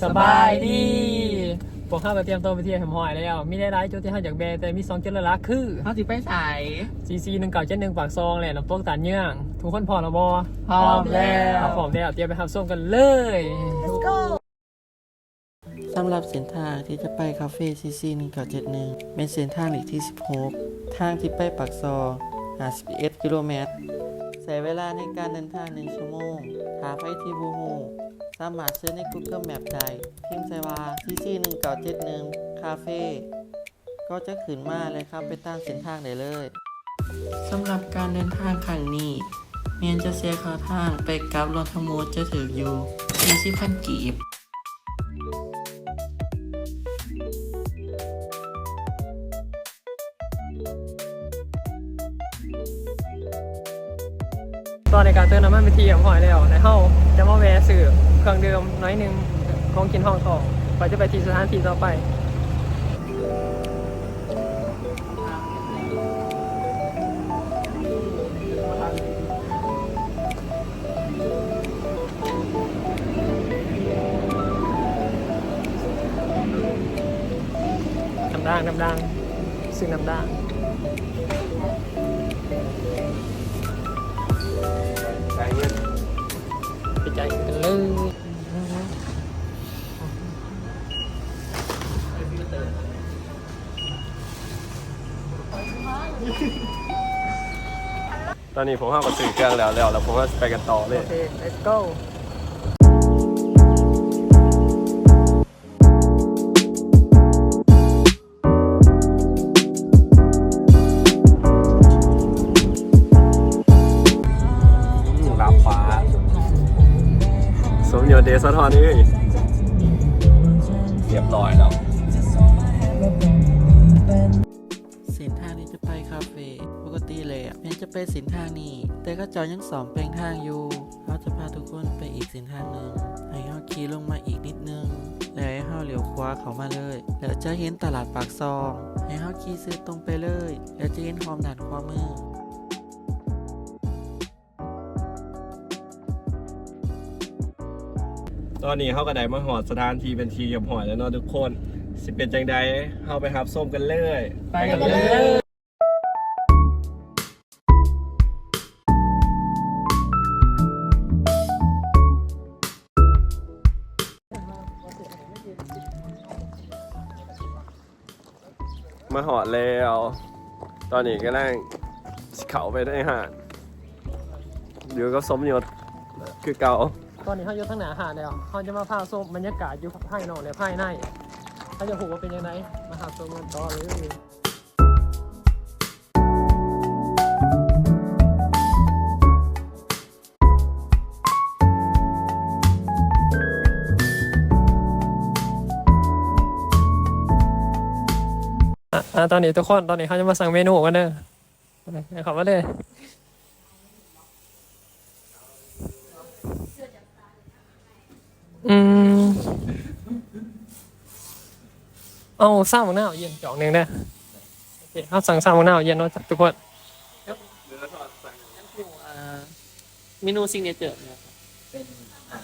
ສະບາຍດີ ພວກເຮົາກໍຕຽມຕົວໄປທ່ຽວຮຽບຮ້ອຍແລ້ວ. ມີຫຼາຍໆຈຸດທີ່ເຮົາຢາກແວ່, ແຕ່ມີສອງຈຸດຫຼັກໆຄື ເຮົາຊິໄປໃສ? ຊີຊີໜຶ່ງເກົ້າເຈັດໜຶ່ງ ປາກຊ່ອງ ແລະ ນ້ຳຕົກຕານເຍືອງ. ທຸກຄົນພ້ອມແລ້ວບໍ່? ພ້ອມແລ້ວ. ຖ້າພ້ອມແລ້ວ, ຕຽມໄປຮັບຊົມກັນເລີຍ. Let's go. ສຳລັບເສັ້ນທາງທີ່ຈະໄປຄາເຟຊີຊີໜຶ່ງເກົ້າເຈັດໜຶ່ງ ແມ່ນເສັ້ນທາງເລກທີສິບຫົກ ທາງທີ່ໄປປາກຊ່ອງ ຫ້າສິບເອັດກິໂລແມັດ, ໃຊ້ເວລາໃນການເດີນທາງໜຶ່ງຊົ່ວໂມງ. ຖ້າໃຜທີ່ບໍ່ຮູ້ ສາມາດເສີດໃນ Google Map ໄດ້, ພິມໃສ່ວ່າ ຊີຊີໜຶ່ງເກົ້າເຈັດໜຶ່ງ ຄາເຟ ກໍຈະຂຶ້ນມາ ແລະ ຂັບໄປຕາມເສັ້ນທາງໄດ້ເລີຍ. ສຳລັບການເດີນທາງຄັ້ງນີ້ ແມ່ນຈະເສຍຄ່າທາງໄປກັບລວມທັງໝົດຈະຖືກຢູ່ສີ່ສິບພັນກີບ. ຕອນນີ້ກໍເຕີມນ້ຳມັນເປັນທີ່ຮຽບຮ້ອຍແລ້ວ ແລະ ເຮົາຈະມາແວ່ຊື້ເຄື່ອງດື່ມໜ້ອຍໜຶ່ງ ຂອງກິນຮອງທ້ອງ ກ່ອນຈະໄປທີ່ສະຖານທີ່ຕໍ່ໄປ. ນ້ຳດ່າງ ນ້ຳດ່າງ ຊື້ນ້ຳດ່າງ ຈ່າຍເງິນ ໄປຈ່າຍເງິນກັນເລີຍ. ຕອນນີ້ພວກເຮົາກໍຊື້ເຄື່ອງແລ້ວ ແລ້ວ ແລ້ວພວກເຮົາຊິໄປກັນຕໍ່ເລີຍ. ໂອເຄ let's go. ອືມ ລາບປາ ສົມຍົດເດ ສະທ້ອນເອີຍ. ຮຽບຮ້ອຍແລ້ວ. ເສັ້ນທາງທີ່ຈະໄປຄາເຟ ປົກກະຕິແລ້ວແມ່ນຈະໄປເສັ້ນທາງນີ້, ແຕ່ເຂົາເຈົ້າຍັງສ້ອມແປງທາງຢູ່. ເຮົາຈະພາທຸກຄົນໄປອີກເສັ້ນທາງໜຶ່ງ, ໃຫ້ເຮົາຂີ່ລົງມາອີກນິດໜຶ່ງ ແລ້ວໃຫ້ເຮົາລ້ຽວຂວາເຂົ້າມາເລີຍ, ແລ້ວຈະເຫັນຕະຫຼາດປາກຊ່ອງ. ໃຫ້ເຮົາຂີ່ຊື່ຕົງໄປເລີຍ, ແລ້ວຈະເຫັນຮ່ອມດ້ານຂວາມື. ຕອນນີ້ເຮົາກໍໄດ້ມາຮອດສະຖານທີ່ເປັນທີ່ຮຽບຮ້ອຍແລ້ວເນາະທຸກຄົນ. ຊິເປັນຈັ່ງໃດ ເຮົາໄປຮັບຊົມກັນເລີຍ. ໄປກັນເລີຍ. ມາຮອດແລ້ວ. ຕອນນີ້ກຳລັງຊິເຂົ້າໄປໃນຮ້ານ ຢູ່ກັບສົມຍົດຄືເກົ່າ. ຕອນນີ້ເຮົາຢູ່ທາງໜ້າຮ້ານແລ້ວ. ເຮົາຈະມາພາຊົມບັນຍາກາດຢູ່ພາຍນອກ ແລະ ພາຍໃນ. ເຮົາຢາກຮູ້ວ່າເປັນຈັ່ງໃດ ມາຮັບຊົມກັນຕໍ່ເລີຍ. ອ່າ ຕອນນີ້ທຸກຄົນ ຕອນນີ້ເຮົາຈະມາສັ່ງເມນູກັນເດີ. ເຂົ້າມາເລີຍ. ອືມ ເອົາຊາບັກນາວເຢັນຈອກໜຶ່ງເດີ. ໂອເຄ ເຮົາສັ່ງຊາບັກນາວເຢັນເນາະທຸກຄົນ. ເມນູຊິກເນເຈີເນາະ ເປັນ ອ່າ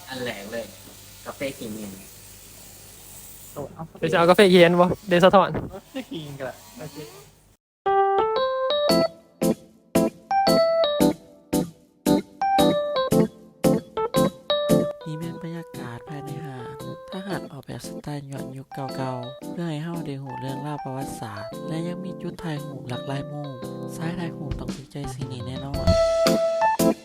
ອັນແລກເລີຍ ກາເຟຂີ້ເຫຍື້ອ. ໂອ້ ເອົາ ເຈົ້າຊິເອົາກາເຟຂີ້ເຫຍື້ອບໍ່ ເດສະທ້ອນ? ຂີ້ເຫຍື້ອກໍໄດ້. ນີ້ແມ່ນບັນຍາກາດພາຍໃນຮ້ານ. ທາງຮ້ານອອກແບບສະໄຕຍ້ອນຍຸກເກົ່າໆ ເພື່ອໃຫ້ເຮົາໄດ້ຮູ້ເລື່ອງລາວປະຫວັດສາດ ແລະ ຍັງມີຈຸດຖ່າຍຮູບຫຼາກຫຼາຍມຸມ. ສາຍຖ່າຍຮູບຕ້ອງຖືກໃຈສິ່ງນີ້ແນ່ນອນ.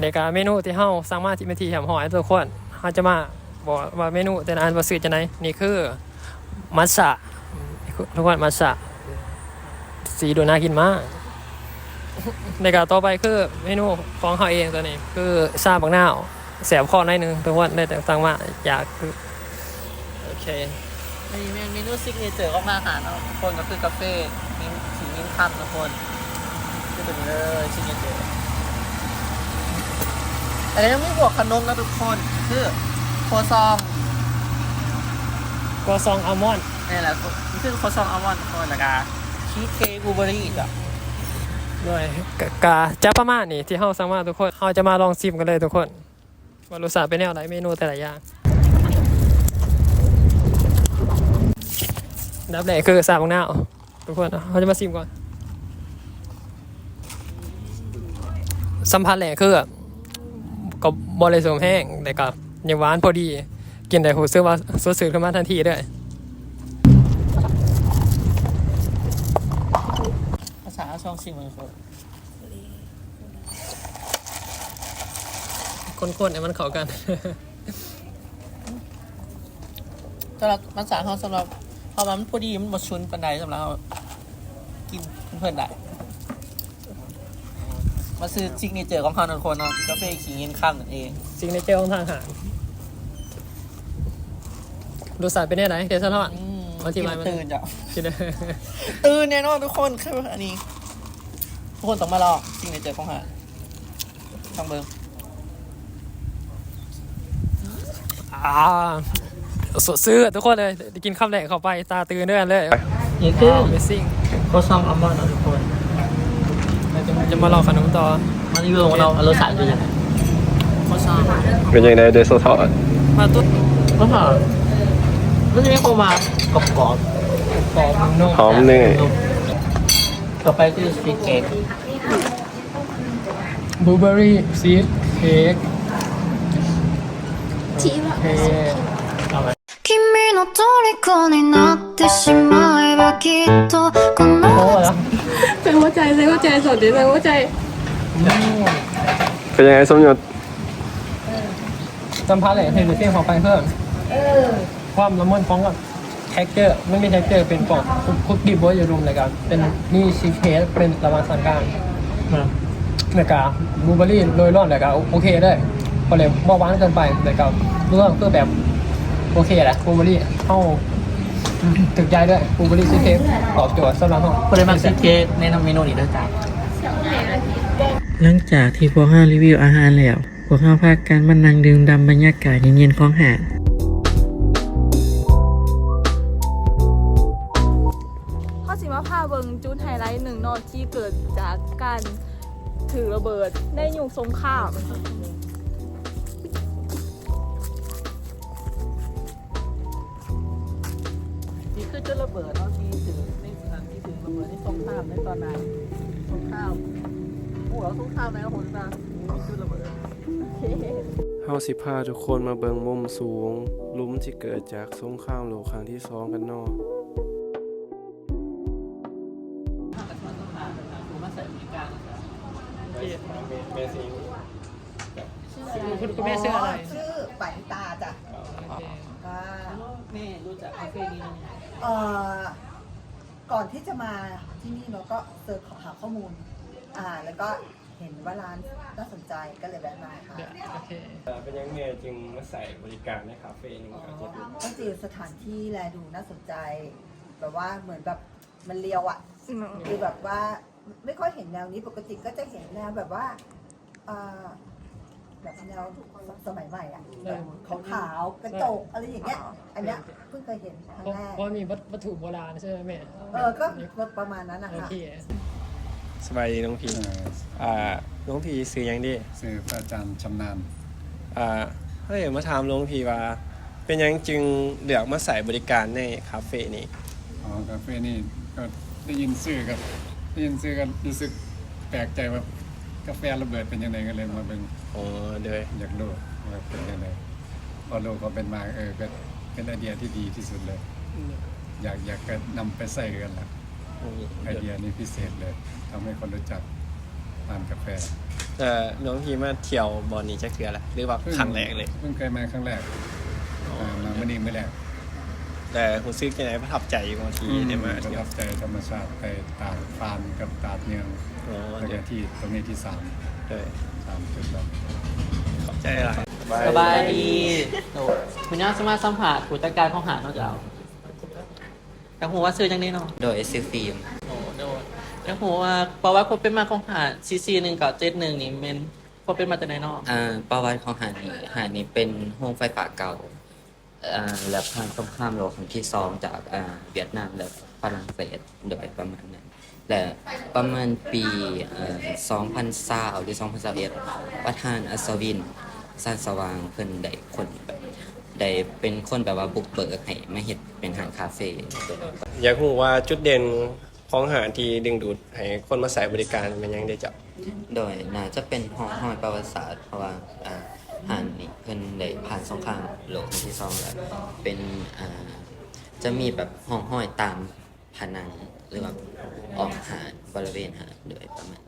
ແລ້ວກະເມນູທີ່ເຮົາສັ່ງມາທີ່ເປັນທີ່ຮຽບຮ້ອຍແລ້ວທຸກຄົນ. ເຮົາຈະມາບອກວ່າເມນູແຕ່ລະອັນວ່າຊື່ຈັ່ງໃດ. ນີ້ຄື ມັດສະ ທຸກຄົນ ມັດສະ ສີດູໜ້າກິນມາກ. ແລ້ວກໍຕໍ່ໄປຄືເມນູຂອງເຮົາເອງ ຕົວນີ້ຄືຊາບັກນາວ ແສບຄໍໜ້ອຍໜຶ່ງ ທຸກຄົນ ໄດ້ແຕ່ສັ່ງມາ ຢາກຄື ໂອເຄ ອັນນີ້ແມ່ນເມນູຊິກເນເຈີຂອງທາງຮ້ານເນາະ ທຸກຄົນ ກໍຄືກາເຟ ມີສີມິນຄຳ ທຸກຄົນ ເປັນ ເລີຍຊິງເກີ ແລ້ວກໍຍັງມີພວກຂະໜົມນະທຸກຄົນ ຄືຄົວຊອງ ຄົວຊອງອາມອນ ນີ້ແຫຼະ ຄືຄົວຊອງອາມອນທຸກຄົນ ແລ້ວກໍຊີສເຄ້ກບລູເບີຣີ ໂດຍ ກະ ກະຈະປະມານນີ້ທີ່ເຮົາສັ່ງມາທຸກຄົນ ເຮົາຈະມາລອງຊິມກັນເລີຍທຸກຄົນ ວ່າລົດຊາດເປັນແນວໃດ ເມນູແຕ່ລະຢ່າງ. ອັນດັບແລກຄືຊາບັກນາວ ທຸກຄົນ ເຮົາຈະມາຊິມກ່ອນ. ສຳຜັດແລກຄື ກໍບໍ່ໄດ້ສົ້ມແຮງ ແຕ່ກໍຍັງຫວານພໍດີ ກິນໄດ້ຮູ້ສຶກວ່າສົດຊື່ນຂຶ້ນມາທັນທີເລີຍ. ພາສາເຮົາຊອງຊິມເບິ່ງ. ຄົນໆໃຫ້ມັນເຂົ້າກັນ. ສຳລັບ ມັນສາເຮົາ ສຳລັບເຮົາວ່າມັນພໍດີ ມັນບໍ່ຊຸນປານໃດ ສຳລັບເຮົາກິນເພິ່ນໄດ້. ມາຊື້ຊິກເນເຈີຂອງເຮົານັ້ນ ທຸກຄົນເນາະ ກາເຟຂີ້ເຫຍື້ອນຄ່ຳນັ້ນເອງ ຊິກເນເຈີຂອງທາງຮ້ານ. ລົດຊາດເປັນແນວໃດ ເດຊະທອນ? ອືມ ອະທິບາຍ ກິນແລ້ວຕື່ນເຈົ້າ ກິນແລ້ວຕື່ນແນ່ນອນທຸກຄົນ. ຄືອັນນີ້ ທຸກຄົນຕ້ອງມາລອງຊິກເນເຈີຂອງຮ້ານ ລອງເບິ່ງ. ອ່າ ສົດຊື່ນທຸກຄົນເລີຍ ໄດ້ກິນຄຳແລກເຂົ້າໄປ ຕາຕື່ນເລີຍ ນີ້ຄື Amazing ຄົວຊອງອາມອນເນາະທຸກຄົນ. ຈະມາລອງຂະໜົມຕໍ່ ມາຣີວິວເນາະ ລົດຊາດເປັນຈັ່ງໃດ? ຄົວຊອງ ເປັນຈັ່ງໃດ ເດຊະທອນ? ມາຕຸດ ມັນຫອມ ມັນຈະມີຄວາມວ່າກອບໆ ກອບໆ ນຸ້ມໆ ຫອມເນີຍ. ຕໍ່ໄປຄືຊີສເຄ້ກ ບລູເບີຣີຊີສເຄ້ກ ໂອເຄ. 君の虜になってしまえばきっとこの ໂອ້ຍ ໃສ່ຫົວໃຈ ໃສ່ຫົວໃຈ ສອນເດ ໃສ່ຫົວໃຈ. ອືມ ເປັນຍັງໄງ ສົມຍົດ? ສຳຜັດແຫຼະ ເຫັນເປັນເຊບເຂົ້າໄປເພີ່ມ ເອີ ຄວາມລະມຸນຂອງ ເທັກເຈີ ມັນມີເທັກເຈີເປັນຂອງຄຸກກີ້ໂບຍຢູ່ລຸ່ມ ແລ້ວກະເປັນມີຊີສເຄ້ກເປັນລະຫວ່າງຊັ້ນກາງ ແລ້ວກະບລູເບີຣີໂລຍລ້ອນ ແລ້ວກະໂອເຄເລີຍ ບໍ່ໄດ້ບໍ່ຫວານເກີນໄປ ແລ້ວກະລວມຄືແບບໂອເຄແຫຼະ ບລູເບີຣີເຮົາຖືກໃຈເລີຍ ບລູເບີຣີຊີສເຄ້ກຕອບໂຈດສຳລັບເຮົາ. ຜູ້ໃດມັກຊີສເຄ້ກແນະນຳເມນູນີ້ເດີຈ້າ. ຫຼັງຈາກທີ່ພວກເຮົາຣີວິວອາຫານແລ້ວ ພວກເຮົາພາກັນມານັ່ງດື່ມດ່ຳບັນຍາກາດເຢັນໆຂອງຫ້າງ. ເຮົາຊິມາພາເບິ່ງຈຸດໄຮໄລໜຶ່ງເນາະ ທີ່ເກີດຈາກການຖືກລະເບີດໃນຍຸກສົງຄາມ. ນີ້ຄືຈຸດລະເບີດເນາະ ທີ່ຖືກໃນ ທີ່ຖືກລະເບີດໃນສົງຄາມໃນຕອນນັ້ນ ສົງຄາມ ໂອ້ ສົງຄາມໃນ ໂອ້ ຈຸດລະເບີດ. ເຮົາຊິພາທຸກຄົນມາເບິ່ງມຸມສູງ ຫຼຸມທີ່ເກີດຈາກສົງຄາມໂລກຄັ້ງທີສອງກັນເນາະ. ແມ່ຊື່ຫຍັງ? ຄຸນແມ່ຊື່ອະໄລ? ຊື່ປານິຕາຈ້ະ. ໂອເຄ ແມ່ຮູ້ຈັກຄາເຟນີ້ໄດ້ຍັງໄງ? ເອີ ກ່ອນທີ່ຈະມາທີ່ນີ້ເນາະ ກໍເສີດຫາຂໍ້ມູນ ອ່າ ແລ້ວກໍເຫັນວ່າຮ້ານໜ້າສົນໃຈ ກໍເລີຍແວະມາຄ່ະ. ໂອເຄ ເປັນຫຍັງແມ່ຈຶ່ງມາໃຊ້ບໍລິການໃນຄາເຟນີ້? ອໍ ກໍຄືສະຖານທີ່ແລດູໜ້າສົນໃຈ ແບບວ່າເໝືອນແບບມັນລຽວອະ ອືມ ຄືແບບວ່າ ໄມ່ຄ່ອຍເຫັນແນວນີ້ ປົກກະຕິກໍຈະເຫັນແນວແບບວ່າ ເອີ ແບບແນວສະໄໝໃໝ່ອະ ແບບຂາວໆ ກະຈົກ ອະໄລຢ່າງເງີ້ຍ ອັນເນີ້ຍເພິ່ງເຄີຍເຫັນຄັ້ງແລກ. ເພາະມີວັດ ວັດຖຸໂບລານໃຊ່ໄໝແມ່? ເອີ ກໍປະມານນັ້ນນະ. ໂອເຄ ສະບາຍດີຫຼວງພີ່. ເອີ ອ່າ ຫຼວງພີ່ຊື່ຫຍັງເດ? ຊື່ພະອາຈານຊຳນານ. ອ່າ ເຮົາຢາກມາຖາມຫຼວງພີ່ວ່າ ເປັນຫຍັງຈຶ່ງເລືອກມາໃຊ້ບໍລິການໃນຄາເຟນີ້? ອໍ ຄາເຟນີ້ກໍໄດ້ຍິນຊື່ ກໍໄດ້ຍິນຊື່ກໍຮູ້ສຶກແປກໃຈວ່າກາແຟລະເບີດເປັນຈັ່ງໃດ ກໍເລີຍມາເບິ່ງ. ອໍ ໂດຍ ຢາກຮູ້ວ່າເປັນຈັ່ງໃດ ພໍຮູ້ຄວາມເປັນມາ ເອີ ກໍເປັນໄອເດຍທີ່ດີທີ່ສຸດເລີຍ. ອືມ ຢາກ ຢາກຈະນຳໄປໃຊ້ຄືກັນລະ. ໂອ້ ໄອເດຍນີ້ພິເສດເລີຍ ທຳໃຫ້ຄົນຮູ້ຈັກຮ້ານກາແຟ. ເອີ ຫຼວງພີ່ມາທ່ຽວບ່ອນນີ້ຈັກເທື່ອລະ ຫຼືວ່າຄັ້ງແລກເລີຍ? ເພິ່ງເຄີຍມາຄັ້ງແລກ. ອໍ ອ່າ ມາມື້ນີ້ມື້ແລກ. ແຕ່ຮູ້ສຶກຈັ່ງໃດ ປະທັບໃຈບໍ່ທີ່ໄດ້ມາທ່ຽວ? ອືມ ປະທັບໃຈທຳມະຊາດ ໄປຕາດຟານກັບຕາດເຍືອງ. ອໍ ແລ້ວກໍທີ່ຕົງນີ້ທີ່ສາມ. ໂດຍ ສາມຈຸດແລ້ວ. ຂອບໃຈຫຼາຍ. ສະບາຍດີ. ໂດຍ ມື້ນີ້ເຮົາຊິມາສຳພາດຜູ້ຈັດການຂອງຮ້ານເນາະເຈົ້າ. ຢາກຮູ້ວ່າຊື່ຫຍັງເດເນາະ? ໂດຍ ຊື່ຟິມ. ໂອ້ ໂດຍ. ຢາກຮູ້ວ່າປະຫວັດຄວາມເປັນມາຂອງຮ້ານ ສີ່ສີ່ໜຶ່ງເກົ້າເຈັດໜຶ່ງ ນີ້ແມ່ນຄວາມເປັນມາຈັ່ງໃດເນາະ? ເອີ ປະຫວັດຂອງຮ້ານນີ້ ຮ້ານນີ້ເປັນໂຮງໄຟຟ້າເກົ່າ ເອີ ແລ້ວຜ່ານສົງຄາມໂລກຄັ້ງທີສອງຈາກ ເອີ ຫວຽດນາມ ແລະ ຝຣັ່ງເສດ ໂດຍປະມານນັ້ນ ແລະ ປະມານປີ ເອີ ສອງພັນຊາວ ຫຼື ສອງພັນຊາວເອັດ ປະທານ ອັດສະວິນ ສານສະຫວ່າງ ເພິ່ນໄດ້ຄົ້ນ ໄດ້ເປັນຄົນແບບວ່າບຸກເບີກໃຫ້ມາເຮັດເປັນຮ້ານຄາເຟ. ຢາກຮູ້ວ່າຈຸດເດັ່ນຂອງຮ້ານທີ່ດຶງດູດໃຫ້ຄົນມາໃຊ້ບໍລິການແມ່ນຫຍັງເດເຈົ້າ? ໂດຍ ໜ້າຈະເປັນຮ່ອງຮອຍປະຫວັດສາດ ເພາະວ່າ ອ່າ ຮ້ານນີ້ເພິ່ນໄດ້ຜ່ານສົງຄາມໂລກຄັ້ງທີສອງແລ້ວ ເປັນ ອ່າ ຈະມີແບບຮ່ອງຮອຍຕາມ ຜະໜັງ ຫຼືວ່າອ້ອມຫາດ ບໍລິເວນຫາດ ໂດຍປະມານ.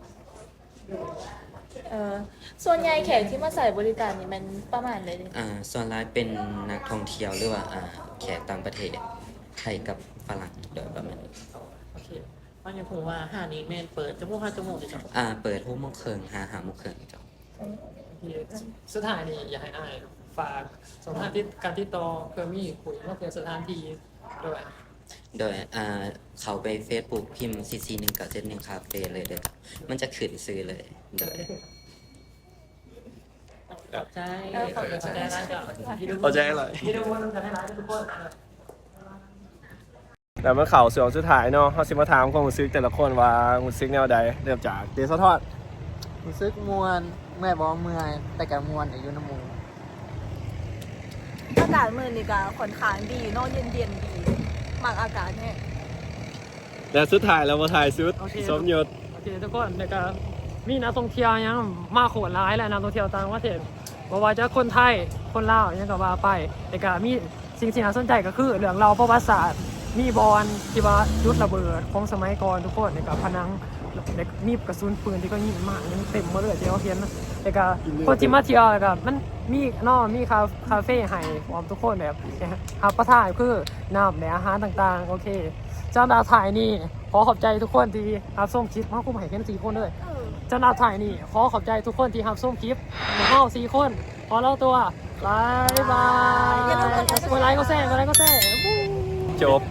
ເອີ ສ່ວນໃຫຍ່ແຂກທີ່ມາໃຊ້ບໍລິການນີ້ແມ່ນປະມານໃດ? ອ່າ ສ່ວນຫຼາຍເປັນນັກທ່ອງທ່ຽວ ຫຼືວ່າ ອ່າ ແຂກຕ່າງປະເທດ ໄທກັບຝຣັ່ງ ໂດຍປະມານ. ໂອເຄ ເຮົາຢາກຮູ້ວ່າຮ້ານນີ້ແມ່ນເປີດຈັກໂມງຫາຈັກໂມງເດເຈົ້າ? ອ່າ ເປີດຫົກໂມງເຄິ່ງຫາຫ້າໂມງເຄິ່ງເຈົ້າ. ໂອເຄ ສຸດທ້າຍນີ້ຢາກໃຫ້ອ້າຍຝາກຊ່ອງທາງຕິດ ການຕິດຕໍ່ ເພື່ອມີຜູ້ມາເປີດສະຖານທີ່ ໂດຍ ໂດຍ ອ່າ ເຂົ້າໄປເຟສບຸກ ພິມ ສີ່ສີ່ໜຶ່ງເກົ້າເຈັດໜຶ່ງ ຄາເຟ ເລີຍເດີ ມັນຈະຂຶ້ນຊື່ເລີຍ. ໂດຍ ຂອບໃຈ ເອີ ຂອບໃຈ ຂອບໃຈຫຼາຍເຈົ້າ ຂອບໃຈຫຼາຍ ແລ້ວມາເຂົ້າຊ່ວງສຸດທ້າຍເນາະ ເຮົາຊິມາຖາມຄວາມຮູ້ສຶກແຕ່ລະຄົນວ່າຮູ້ສຶກແນວໃດ ເລີ່ມຈາກເດສະທອດ. ຮູ້ສຶກມ່ວນ ເມື່ອຍບໍ່? ເມື່ອຍ ແຕ່ກະມ່ວນໄດ້ຢູ່ນຳໝູ່. ອາກາດມື້ນີ້ກະຂ້ອນຂ້າງດີເນາະ ເຢັນໆ ດີ ມັກອາກາດແຮງ. ແລະສຸດທ້າຍແລ້ວບໍ່ທ້າຍສຸດ ໂອເຄ ສົມຍົດ. ໂອເຄທຸກຄົນ ແລ້ວກະມີນັກທ່ອງທ່ຽວຫຍັງມາໂຄດຫຼາຍ ແລະນັກທ່ອງທ່ຽວຕ່າງປະເທດ ບໍ່ວ່າຈະຄົນໄທ ຄົນລາວ ຫຍັງກະວ່າໄປ ແລ້ວກະມີ ສິ່ງທີ່ໜ້າສົນໃຈກະຄືເລື່ອງລາວປະຫວັດສາດ ມີບ່ອນທີ່ວ່າຈຸດລະເບີດຂອງສະໄໝກ່ອນທຸກຄົນ ແລ້ວກະຜະໜັງ ແລ້ວມີກະສຸນປືນທີ່ເຂົາຍິງມາ ຍັງເຕັມໝົດເລີຍທີ່ເຮົາເຫັນ. ແລ້ວກະຄົນທີ່ມາທ່ຽວ ແລ້ວກະມັນມີເນາະ ມີຄາ ຄາເຟໃຫ້ພ້ອມທຸກຄົນ ແບບຮັບປະທານຄືນ້ຳ ແລະອາຫານຕ່າງໆ. ໂອເຄ ສຳລັບທ້າຍນີ້ ຂໍຂອບໃຈທຸກຄົນທີ່ຮັບຊົມຄລິບ ເຮົາຄຸມໃຫ້ເຫັນສີ່ຄົນເລີຍ. ເອີ ສຳລັບທ້າຍນີ້ ຂໍຂອບໃຈທຸກຄົນທີ່ຮັບຊົມຄລິບຂອງເຮົາສີ່ຄົນ. ຂໍລາຕົວ ບາຍບາຍ. ກົດໄລ ກົດແຊ ກົດໄລ ກົດແຊ. ຈົບ.